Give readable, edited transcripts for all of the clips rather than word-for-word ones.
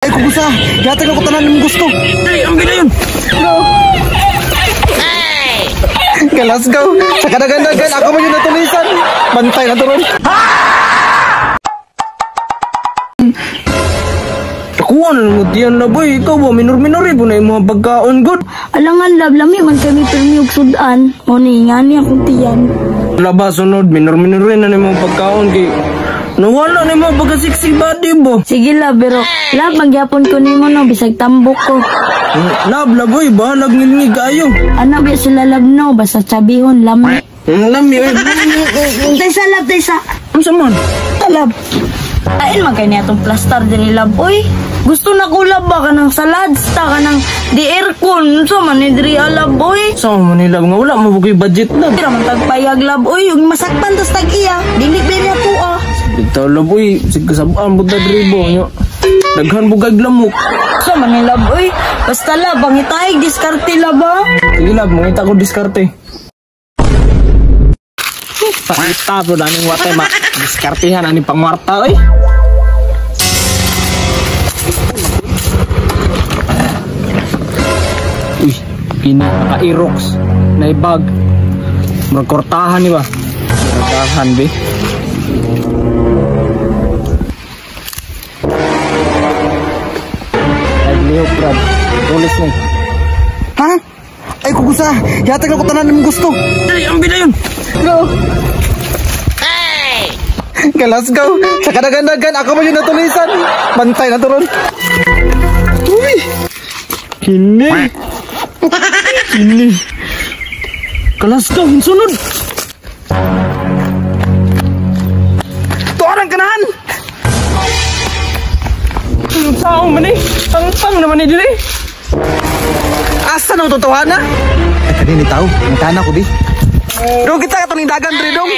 Ay, kugusa. Gatag ako tanan ng gusto. Ay, ang yun. Go. Okay, let's go. Sa kadagan-dagan, ako man yung natulisan. Bantay na turon. Nakuha na naman diyan na boy. Ikaw ba, minor-minor po na yung mga pagkaon, good. Alangan lab, lami man kami pirmi og sudan. Mo ni nga ni akong tiyan. Laba, sunod, minor-minor rin na yung mga pagkaon. Kay, nawala na yung mga pagkasiksi body bo. Sige lab, pero lab, magyapon ko nimo no, bisag tambok ko. Lab, lab, boy, bahalag ngilngig kayo. Ano ba sila lab no, basta tsabihon, lami. Lami, oy. Taysa lab, taysa. Ano sa man? Lab. Ain man kay niya itong plastar din lab, oy. Gusto na ko lab ba ka ng salads, ta ka ng di aircon. So man ni diri lab, oy. Sa man ni lab nga wala mo bukoy budget lab. Tira man tagpayag lab, oy. Yung masaktan tas tag iya. Dili ba niya po ah. Bitaw lab, oy. Sige sabaan mo ta diri bo nyo. Daghan bugag lamok. So man ni lab, oy. Basta lab, ang itahig diskarte lab ah. Sige lab, mangita ko diskarte. Pakita po na ning watay ma. Diskartehan ani pangwarta oy. Uy, kini naka-Aerox na ibag. Murag kortahan ni ba? Kortahan be. Ay lihok brad. Tulis ni. Ha? Ay kugusa. Yatag ako tanan ng gusto. Ay, ang bila yun. Go. Okay, let's go. Sa kadagan-dagan, ako man yung natulisan. Bantay na turon. Uy! Kini. Kini. Kalas ka, hinsunod. Tuarang kanahan. Saong man eh. Tangtang naman eh dili. Asa na tutuhan na? Ay, kanini tao. Ang tana ko di. Dong kita katong dagan diri dong.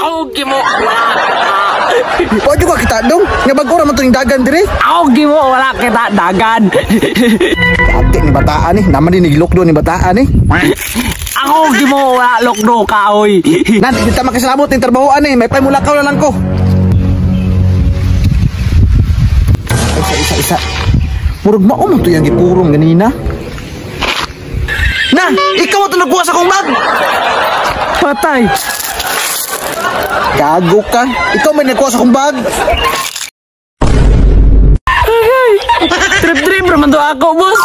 Ako gimo wala. Wa jud ka kita dong. Nga bag-o ra man tong dagan diri. Ako gimo wala kita dagan. Ate ni bataan ni, naman din ni bataan ni. Ako gimo wala lokdo ka oy. Nan di ta makasalabot ning trabahoan ni, may pamulakaw na lang ko. Isa isa isa. Murag mao man to yang gipurong ganina. Na, ikaw ang nagkuha sa akong bag. Patay. Gago ka. Ikaw may nagkuha sa akong bag. Trip-trip raman to ako, boss.